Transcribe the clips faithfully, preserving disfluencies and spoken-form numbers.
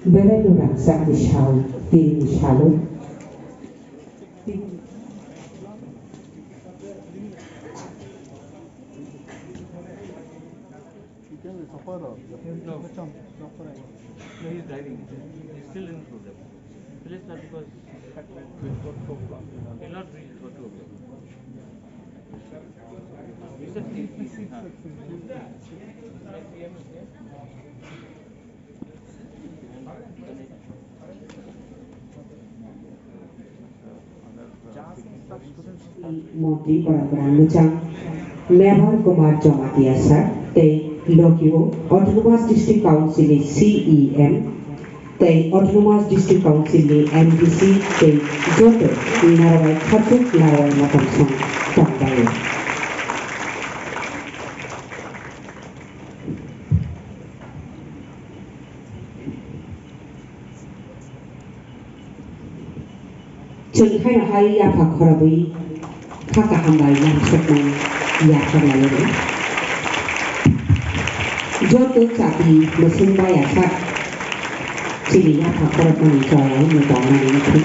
Belai no rangchak ni sal, tini ni salo. No. No, he is driving. He is still in problem. Please, sir, because he will not reach for two o'clock. He said he, he, huh. Montri Koran Koran Luchang, Mevar Kumar Jamatia sir, tei Lokio Autonomous District Council ni C E M, tei Autonomous District Council ni M D C, tei joto Narwai Khartuk Narwai Motom Song tongbaio. Chwng khaino hai yapha khorobwi kha kaham bai nangsukmani yapharlaio. Joto chati mwswng bai asak chini yapha khorokmani choya wngwi tongmani wngkhe.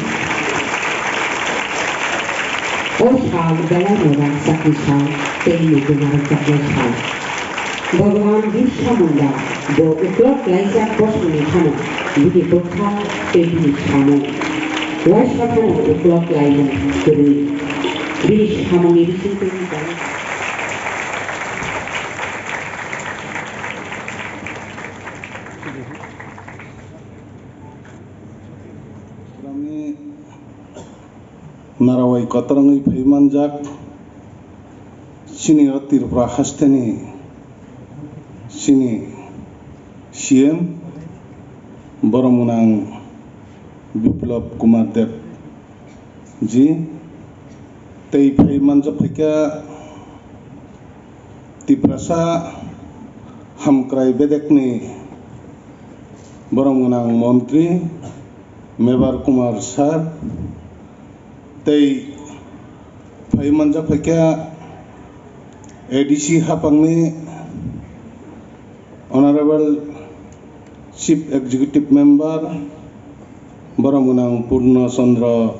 O sal belai no rangchakni sal tei nugwi narwkjaknai sal. Bhagwan Birsa Munda bo uklok laijak bosongni phano bini bwkha tei bini samung. Waisa phano uklok laimung kwrwi. Bini samungni bisingtwi Programni narawai kotor wngwi phai manjak chini o Tripura hasteni chini C M borok mwnang Biplab Kumar Deb ji tei phai manjak phaikha Tiprasa Hamkrai bedekni borok mwnang montri Mebar Kumar sir tei phai manjak phaikha A D C hapangni Honorable Chief Executive Member borok mwnang Purno Chandra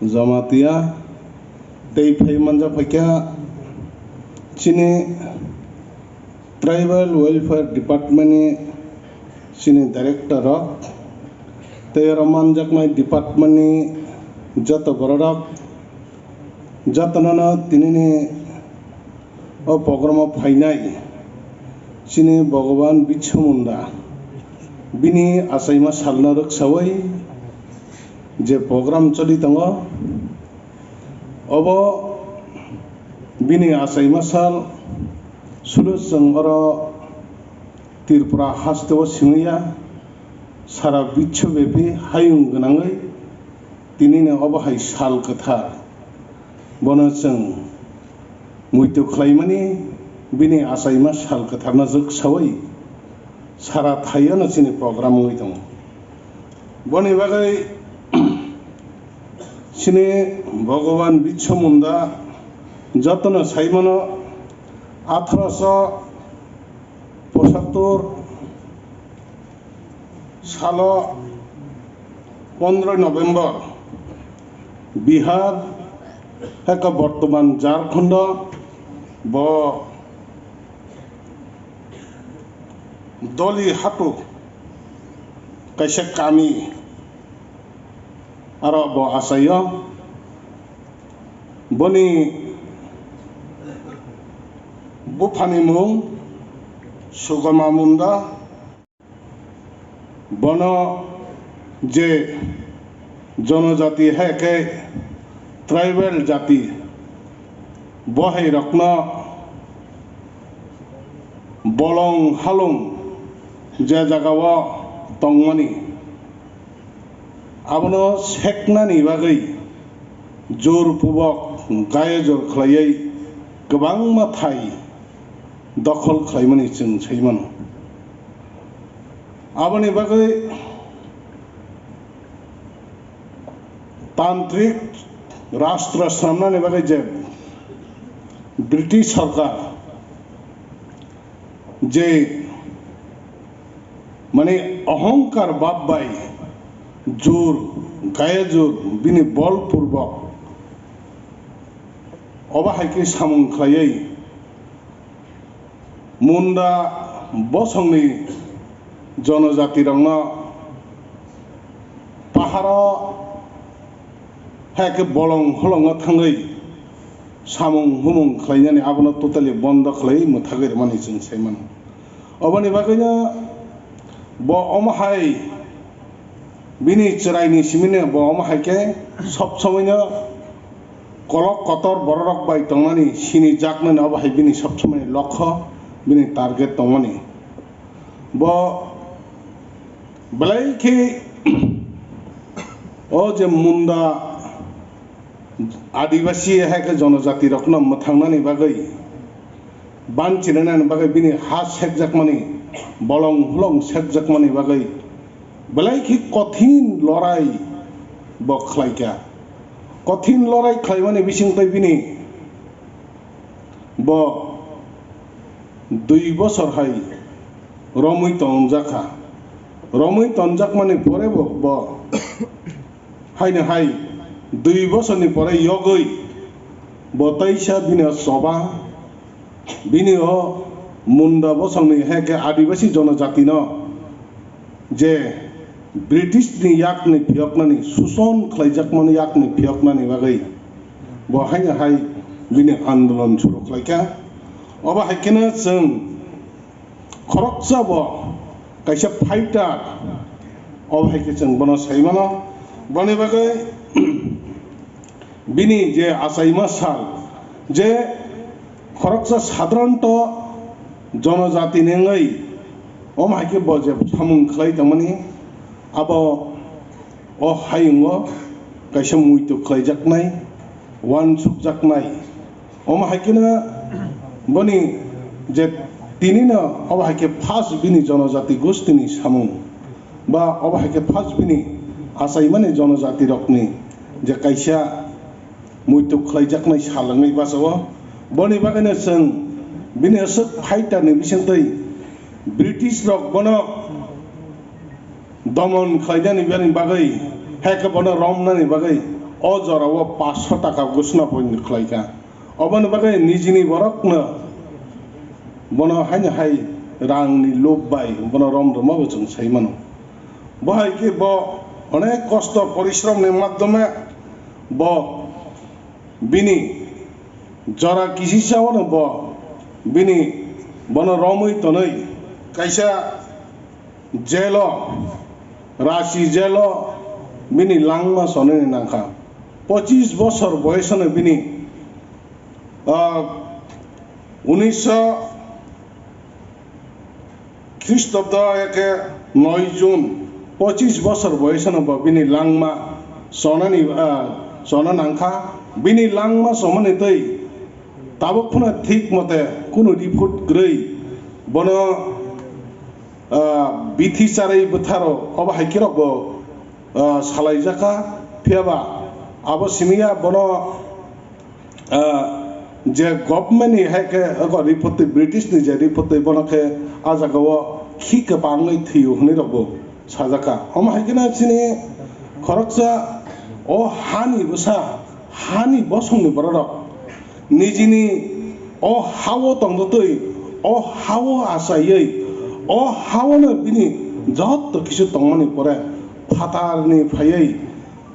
Jamatia tei phai manjak phaikha chini Tribal Welfare Department ni chini director rok tei oro manjaknai department ni joto borok rok jotono no tinini o program o phainai chini Bhagwan Birsa Munda bini achaima salno rwksawi je program choli tongo obo bini achaima sal sulo chwng oro Tripura hasteo simiya sara biswabepi hayung gwnangwi tinini obo hai sal kwthar. Bono chwng muitu khlaimani bini achaima sal kwtharno jwksawi sara thaiono chini program wngwi tongo. Boni bagwi chini Bhagwan Birsa Munda jotono saimano athroso pochattor salo pondroi November Bihar, eka bortoman Jharkhando bo Doli Hatu kaisa kami aro bo achaio. Boni buphani mung Sugama Munda. Bono je jonojati hai khe tribal jati bohai rokno bolong halong je jagao tongmani abono seknani bagwi jor pubok gaya jor khlaiwi kwbangma thai dokhol khlaimani chwng sai mano. Aboni bagwi tantrik rashtra swnamnani bagwi je British sorkar je mane ohongkar bab bai jur, gaya jur, bini bol purbok obo hai khe samung khlaiwi Munda bosongni jonojatirokno paharo hai khe bolong holongo thangwi samung humung khlainani abono totally bondo khlaiwi mwthagwi rwmani chwng sai mano. Oboni bagwino bo omo hai bini chwraini simino bo omo hai khe sob somoino kolok kotor bororok bai tongnani sini jaknani obo hai bini sob somoini lokho, bini target tongmani. Bo belai khe o je Munda Adibasi hai khe jonojatirokno mwthangnani bagwi, banchirinani bagwi, bini ha sekjakmani, bolong hulong sekjakmani bagwi belai khe kothin lorai bo khlaikha. Kothin lorai khlaimani bisingtwi bini bo dui bosor hai romwi tonjakha. Romwi tonjakmani pore bo, bo haino hai dui bosorni pore yogwi bo teisa bini o choba, bini o Munda bosongni hai khe Adibasi jonojatino je British ni yakni phiyoknani, suson khlaijakmani yakni phiyoknani bagwi bo haino hai bini andolon suru khlaikha. Obo hai kheno chwng khoroksa bo kaisa fighter, obo hai khe chwng bono sai mano. Boni bagwi bini je achaima sal, je khoroksa sadharanto jonojati ni wngwi omo hai khe bo je samung khlai tongmani, abo o hayungo kaisa muitu khlaijaknai, uansukjaknai. Omo hai kheno boni je tinino obo hai khe first bini jonojati gostini samung ba obo hai khe first bini achaimani jonojatirokni je kaisa muitu khlaijaknai sal wngwi bachao. Boni bagwino chwng bini aswk fighter ni bisingtwi British rok bono domon khlainani bagwi, hai khe bono romnani bagwi o jorao paanch sho taka gosna poin khlaikha. Oboni bagwi nijini borokno bono haino hai rangni lob bai bono rom rwma bo chwng sai mano. Bo hai khe bo onek kosto porishrom ni madhyome bo bini jora kisisa o no bo bini bono romwi tonwi kaisa jail o, Ranchi jail o bini langma sonani nangkha. Pochis bosor boyes o no bini, ah, unisho Khristobdo eke noi June, pochis bosor boyes o no bo bini langma sonani, ah, sona nangkha. Bini langma somani twi tabuk phano thik mote kunu report kwrwi bono, ah, bithi charwi bwtharo obo hai khe rok bo, ah, salaijakha. Phiya ba abo simi ya bono, ah, je government ni hai khe abo report twi, British ni je report twi bono khe ah jaga o khi kwbangwi thwio hwnwi rok bo sajakha. Omo hai kheno chini khoroksa o hani bwsa, hani bosongni bororok nijini o ha-o tongtwi, o ha-o achaiwi, o ha-o no bini joto kisu tongmani pore phatarni phaiwi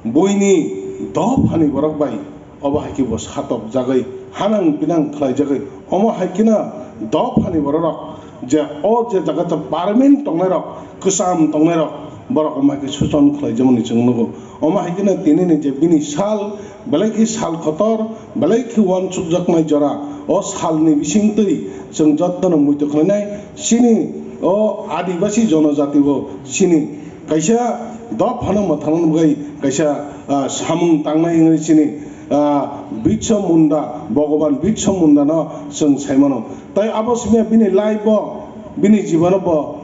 buini dophani borok bai obo hai khe bo satokjagwi, hanang pinang khlaijagwi. Omo hai kheno dophani bororok je o je jaga o permanent tongnairok, kwcham tongnairok, borok omo hai khe suchon khlaijamani chwng nugo. Omo hai kheno tinini je bini sal, belai khe sal kotor, belai khe uansukjaknai jora, o salni bisingtwi chwng jotono muitu khlainai. Chini o Adibasi jonojati bo chini kaisa dophano mwthangna bagwi kaisa, ah, samung tangnai wngwi chini, ah, Birsa Munda, Bhagavan Birsa Munda no chwng sai mano. Tai abo simiya bini life o, bini jibono bo,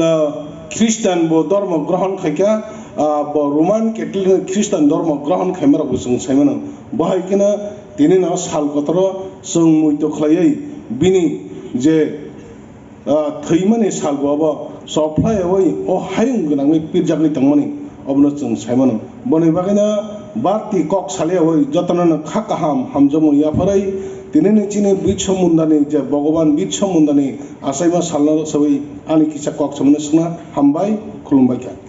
ah, Christian bo dhormo grohon khaikha, ah, bo Roman Catholic Christian dhormo grohon khaimarokbo chwng saimano. Bo hai kheno tinino sal kotoro chwng muito khlaiwi bini je, ah, thwimani salbo abo chophlaiwi o hayung gwnangwi pirjagwi tongmani obono chwng saimano. Boni bagwino barti kok saliyawi jotono kha kaham hamjakmung yapharwi tinini chini Birsa Mundani je Bhogoban Birsa Mundani achaima salno sawi ani kisa kok samano swkna hambai khulumbaikha.